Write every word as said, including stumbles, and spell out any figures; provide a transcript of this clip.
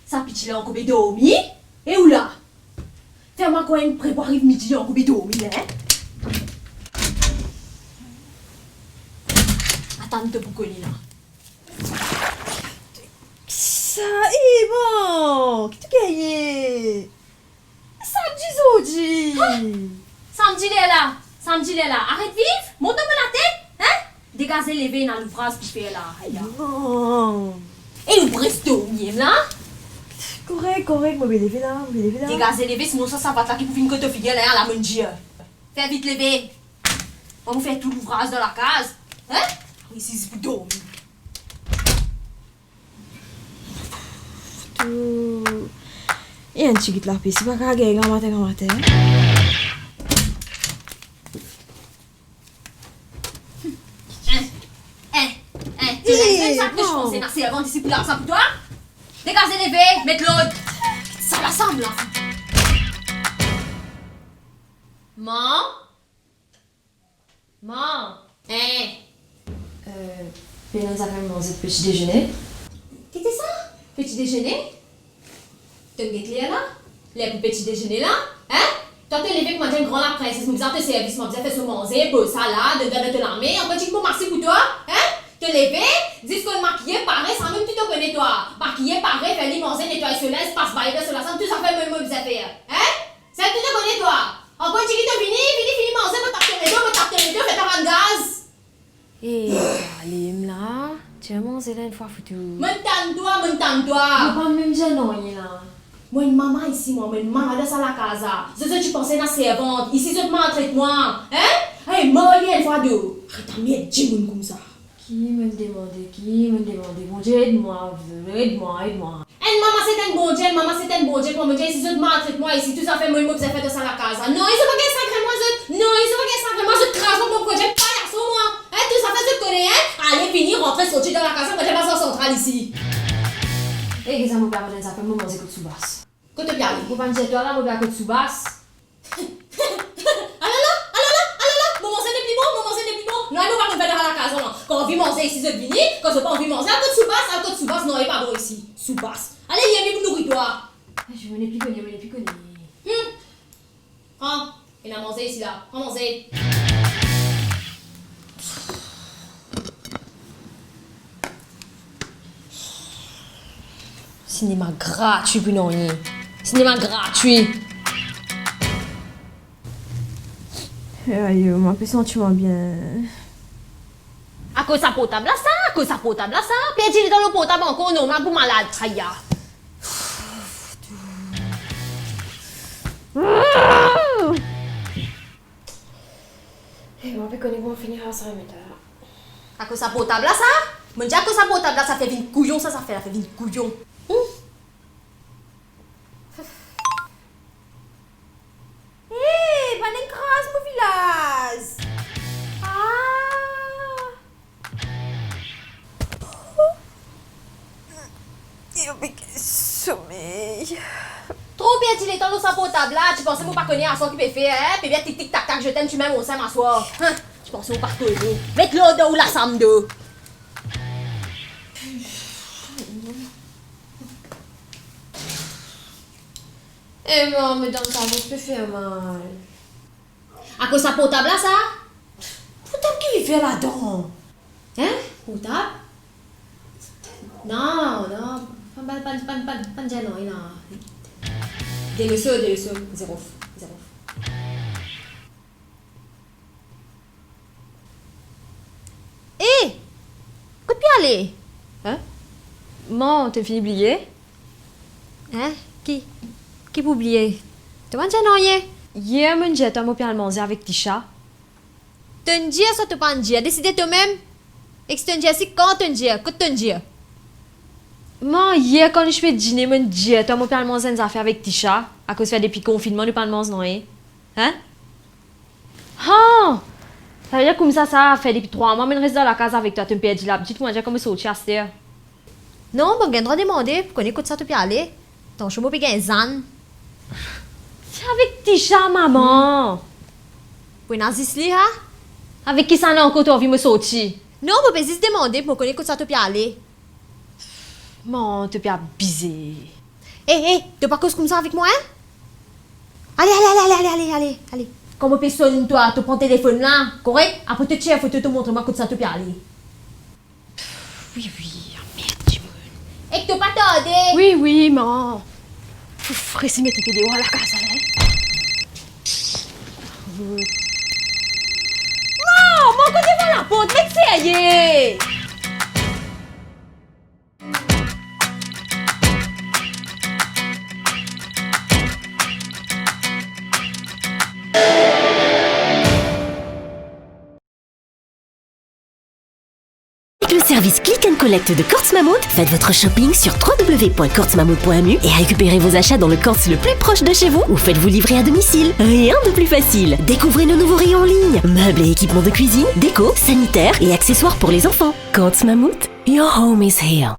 Sa piti la ankor pe dormi? E ou la? Fer mwa krwar enn pre pou ariv midi, li ankor pe dormi la, en? Atann to pou kone la. Sa, e bon, ki to gagne? Samdi zordi. Ha! Samdi ler la, samdi ler la. Aret viv, mont dan mo latet, en? Degaze leve, ena louvraz pou fer la. Aya. Non. E ou res dormi la? Korek, korek, mo pe leve la, mo pe leve la. Degaze leve, sinon sa savat la ki pou vinn kot to figir la, la mo dir. Fer vit leve. Mo fer tou louvraz dan lakaz, en? Ou isi zis pou dormi. Tou. E enn tigit lapes, si pa kapav gagn gramatin, gramatin. En, en, en, to la, eh, sa ki to bon. Panse ena servant isi pou lav sa pou twa? Degaze leve, met lord. Sa la sanm la. Man? Man! En? Eh, pena zafer manze peti dezene? Ki ti sa? Peti dezene? To get ler la? Ler pou peti dezene la? En? Twa to leve kouma enn gran laprinses, mo bizin to servis, mo bizin fer so manze, poz sa la, donn dan to lame, ankor tigit pou masi pou twa, en? To leve, zis konn makiye, pare, samem tou to kone twa. Makiye, pare, fer li manze, netway so linz, pas baye dan so lasanm, tou zafer mo, mo bizin fer, en? Sa tou to kone twa. Ankor tigit to vini, vini, vini manze, mo tap to ledo, mo tap to ledo, fer to rann gaz. Eh, ale la, ti manze la enn fwa foutou. Mo'nn tann twa, mo'nn tann twa. Mo pa mem dir nanye la. Mo enn mama isi, mwa, mo enn mama dan sa lakaz la. Zot, zot ti panse ena servant. Isi zot maltret mwa, en? Ey, mor li enn fwa de. Aret amierd dimoun koumsa. Ki mo'nn demande, ki mo'nn demande? Bondie, ed mwa, ed mwa, ed mwa. Enn mama se enn Bondie, enn mama se enn Bondie, kouma mo dir, isi zot maltret mwa, isi tou zafer mo, mo bizin fer dan sa lakaz la. Non, zot pa gagn sakre mwa, zot. Non, zot pa gagn sakre mwa, zot kraz mwa, mo koze payaso mwa. En, tou zafer zot kone, en? Ale, vini, rantre, sorti dan lakaz la, mo dir pa zot santral isi. Eh, gete sa, mo pe al rod enn zafer, mo manze kot Soubas. Kot to pe ale? Mo pa'nn dir twa la, mo pe al kot Soubas. Alala, alala, alala, mo manze nepli bon, mo manze nepli bon. Non, mo pa konn fer dan lakaz la. Kan anvi manze isi, zot vini, kan zot pa anvi manze, al kot Soubas, al kot Soubas, non, li pa bon isi. Soubas. Ale, li ena pou nouri twa. Eh, mo nepli kone, mo nepli kone. Hmm. Pran, ena manze isi la. Pran manze. Sinema gratwi pou nanye. Sinema gratwi. Ayo, mo pe santi mwa bien. Akoz sa portab la sa, akoz sa portab la sa. Perdi letan lor portab ankor, normal pou malad, aya. Eh, mo pa kone kouma fini ar sa remèd la. Akoz sa portab la sa? Mo'nn dir akoz sa portab la, sa fer vinn kouyon, sa, sa fer la fer vinn kouyon. Hmm. Eh, bann enn kraz mo vilaz. Ah. Yo, me ki somey. Tro perdi letan lor sa portab la, ti panse mo pa kone aswar ki pe fer, en? Pe bien tik tik tak tak, je t'aime, ti mem mo sem aswar. Hein, ti panse mo pa kone. Met lord dan ou lasam do. Eh, mo, me dan sa, mo pe fer mal. Akoz sa portab la sa? Portab ki li fer ladan? Hein? Portab? Non, non, pa, pa, pa, pa, pa, pa dir nanye la. Deleso, deleso, zero, zero. Eh! Kot pe ale? Hein? Mo, to fini bliye? Hein? Ki, ki pou bliye? To pa'nn dir nanye? Yer mo'nn dir twa mo pe al manze avek Tisha. To'nn dir sa to pa'nn dir? Deside tomem. Ek si to'nn dir, si kan to'nn dir, kot to'nn dir? Mo, yer kan nou ti pe dine, mo'nn dir twa mo pe al manz enn zafer avek Tisha, akoz fer depi konfinnman nou pa'nn manz nanye. Hein? Ha! Savedir koumsa sa fer depi trwa mwa mo'nn res dan lakaz avek twa, to'nn perdi labitid, kouma dir kan mo sorti aster. Non, mo gagn drwa demande pou kone kot sa to pe ale. Tansion mo pe gagn zann. Se avek Tisha, mama. Hmm. Pou ena zis li, ha? Avek kisannla ankor to anvi mo sorti? Non, mo pe zis demande pou mo kone kot sa to pe ale. Mo, to pe abize. Eh, eh, to pa koz koumsa avek mwa, hein? Ale, ale, ale, ale, ale, ale, ale, ale. Kan mo pe sonn twa, to pran telefonn la, korek? Apre to tir foto, to montre mwa kot sa to pe ale. Wi, wi, anmerd dimoun. Ek to pa tarde. Wi, wi, ma. Fouf, resi met lipie deor lakaz la, hein. Non, mo kote devan laport, met serye. Avec le service Click and Collect de Courts Mammouth, faites votre shopping sur trois W point courts mammouth point M U et récupérez vos achats dans le Courts le plus proche de chez vous ou faites-vous livrer à domicile. Rien de plus facile. Découvrez nos nouveaux rayons en ligne. Meubles et équipements de cuisine, déco, sanitaire et accessoires pour les enfants. Courts Mammouth, your home is here.